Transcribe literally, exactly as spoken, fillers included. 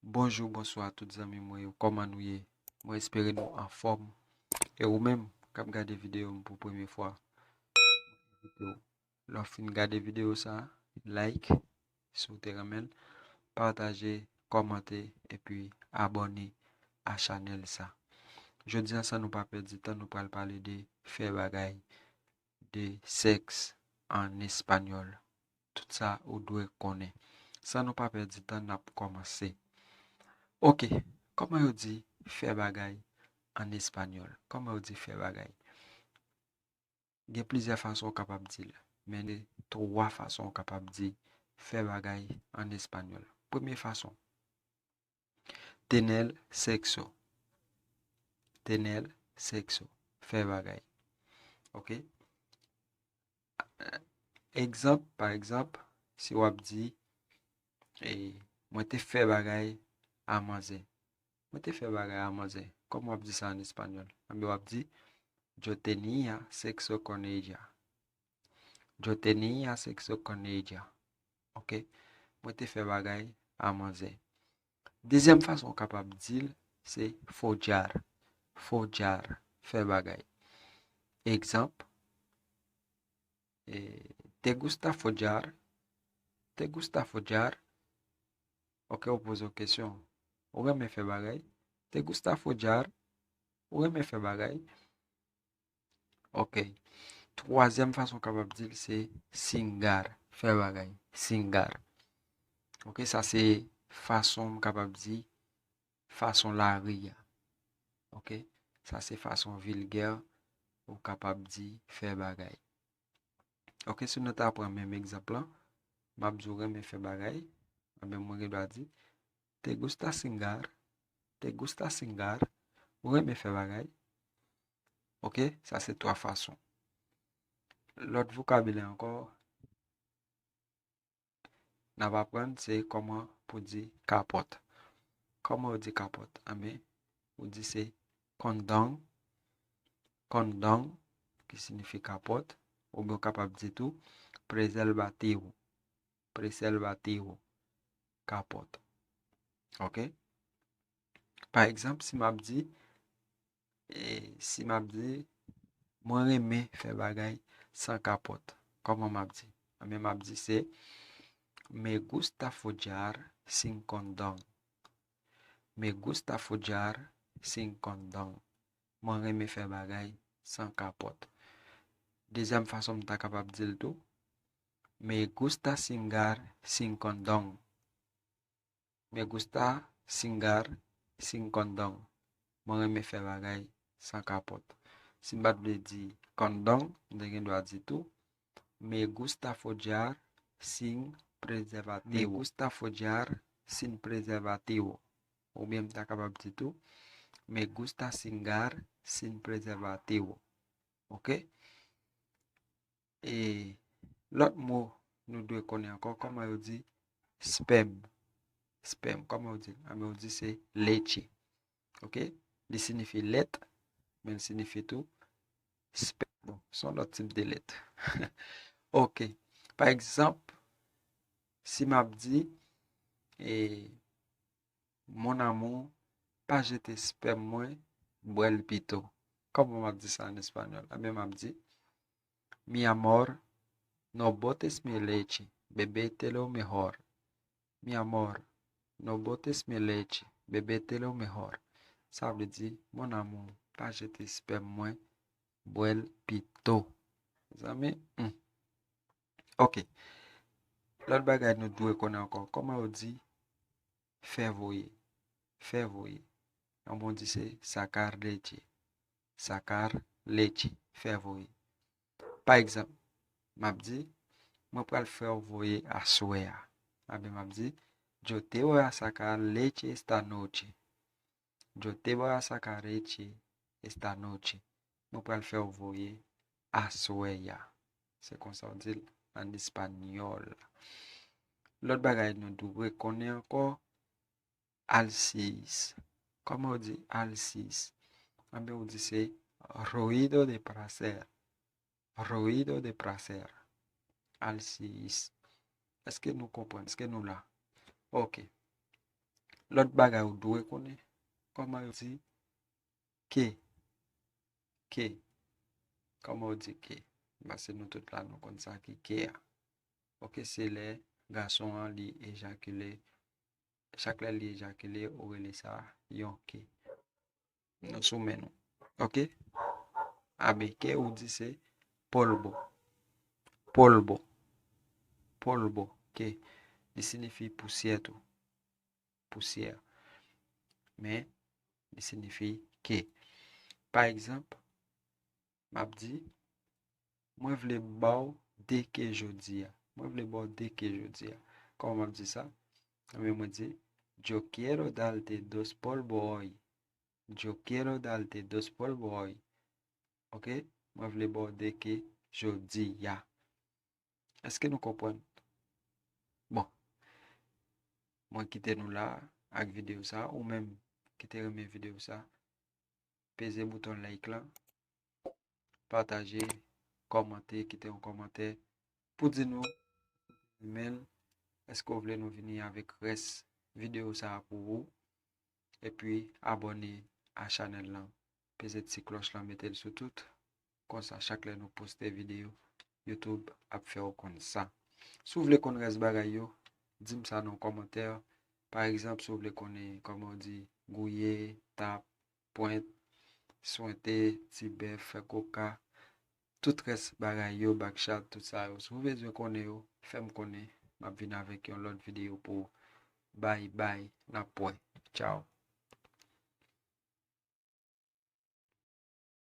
Bonjou, bonswa tout zanmi mwen yo, kòman nou ye? Mwen espere nou anfòm. E ou menm k ap gade videyo m pou premye fwa, mwen envite w, lè w fin gade videyo sa, like, si w te renmen l, pataje, kòmante, epi abòne a chanèl sa. Jodi a, san nou pa pèdi tan, nou pral pale de fè bagay, de sèks an espanyòl. Tout sa ou dwe konnen. San nou pa pèdi tan, n ap kòmanse. Oke, kòman yo di fè bagay an espanyòl? Kòman yo di fè bagay? Gen plizyè fason w kapab di l, men gen twa fason w kapab di fè bagay an espanyòl. Premye fason, tener sexo. Tener sexo. Fè bagay. Oke? Egzanp, pa egzanp, si w ap di, e, mwen te fè bagay a manzè. Mwen te fè bagay a manzè. Kòman w ap di sa an espanyòl? Anben, w ap di, yo tenía sexo con ella. Yo tenía sexo con ella. Oke? Mwen te fè bagay a manzè. Dezyèm fason w kapab di l, se follar. Follar, fè bagay. Egzanp, e, ¿te gusta follar? ¿Te gusta follar? Oke, ou poze w kesyon. Ou renmen fè bagay? ¿Te gusta follar? Ou renmen fè bagay? Oke. Twazyèm fason w kapab di l, se singar, fè bagay, singar. Oke, sa se fason m kapab di, fason lari a. Oke? Sa se fason vilgè ou kapab di fè bagay. Oke, si nou ta pran menm egzanp lan, m ap di w renmen fè bagay, anben mwen gen dwa di, ¿te gusta singar? ¿Te gusta singar? Ou renmen fè bagay? Oke, sa se twa fason. Lòt vokabilè ankò, n ap aprann se kòman pou di kapòt. Kòman yo di kapòt? Anben, ou di se condón, condón, ki siyifi kapòt, oubyen w kapab di tou prezèvativo, prezèvativo, kapòt. Oke? Pa egzanp, si m ap di, e, si m ap di, mwen renmen fè bagay san kapòt, kòman m ap di? Anben, m ap di se, me gusta follar sin condón. Me gusta follar sin condón. Mwen renmen fè bagay san kapòt. Dezyèm fason m ta kapab di l tou, me gusta singar sin condón. Me gusta singar sin condón. Mwen renmen fè bagay san kapòt. Si m pa t vle di condón, m te gen dwa di tou, me gusta follar sin prezèvativo. Me gusta follar sin prezèvativo. Oubyen m ta kapab di tou, me gusta singar sin prezèvativo. Oke? E lòt mo nou dwe konnen ankò, kòman yo di spèm? Spèm, kòman yo di? Anben, yo di se leche. Oke? Li siyifi lèt, men li siyifi tou spèm. Bon, se yon lòt tip de lèt. Oke. Pa egzanp, si m ap di, e, mon amour, pa jete spèm mwen, bwè l pito. Kòman m ap di sa an espanyòl? Anben, m ap di, mi amor, no botes mi leche, bébetelo mejor. Mi amor, no botes mi leche, bébetelo mejor. Sa vle di, mon amour, pa jete spèm mwen, bwè l pito. Mezanmi, hmm. Oke. Lòt bagay nou dwe konnen ankò, kòman yo di fè voye? Fè voye. Anben, di se sacar leche. Sacar leche. Fè voye. Pa egzanp, m ap di, mwen pral fè w voye aswè a. Anben, m ap di, yo te voy a sacar leche esta noche. Yo te voy a sacar leche esta noche. Mwen pral fè w voye aswè a. Se konsa w di l an espanyòl. Lòt bagay nou dwe konnen ankò, alsis. Kòman w di alsis? Anben, w di se ruido de placer. Ruido de placer. Alsis. Èske nou konprann? Èske nou la? Oke. Lòt bagay ou dwe konnen, kòman yo di ke, ke, kòman yo di ke? Paske nou tout la, nou konn sa ki ke a. Ok, se lè gason an li ejakile, chak lè li ejakile, ou rele sa yon ke. Nou sou men nou. Ok? A B K ou di se polvo. Polvo. Polvo. Ke li siyifi pousyè tou. Pousyè. Men, li siyifi ke. Pa egzanp, m ap di, mwen vle ba w de ke jodi a. Mwen vle ba w de ke jodi a. Kòman m ap di sa? Ebyen, mwen di, yo quiero darte dos polvo hoy. Yo quiero darte dos polvo hoy. Ok? Mwen vle ba w de ke jodi a. Èske nou konprann? Bon. Mwen kite nou la ak videyo sa. Ou menm ki te renmen videyo sa, peze bouton like lan, pataje, kòmante, kite yon kòmantè pou di nou, men, èske w vle nou vini avèk rès videyo sa a pou ou? Epi abòne a chanèl lan, peze ti klòch lan, mete l sou tout. Konsa, chak lè nou poste videyo, YouTube ap fè w konn sa. Si w vle konn rès bagay yo, di m sa nan yon kòmantè. Pa egzanp, si w vle konnen kòman yo di gouye, tap, pwent, swente, ti bèf, fè koka, tout rès bagay yo, bakchat, tout sa yo. Si w bezwen konnen yo, fè m konnen. M ap vin avèk yon lòt videyo pou ou. Bay, bay, n ap wè. Tchaw.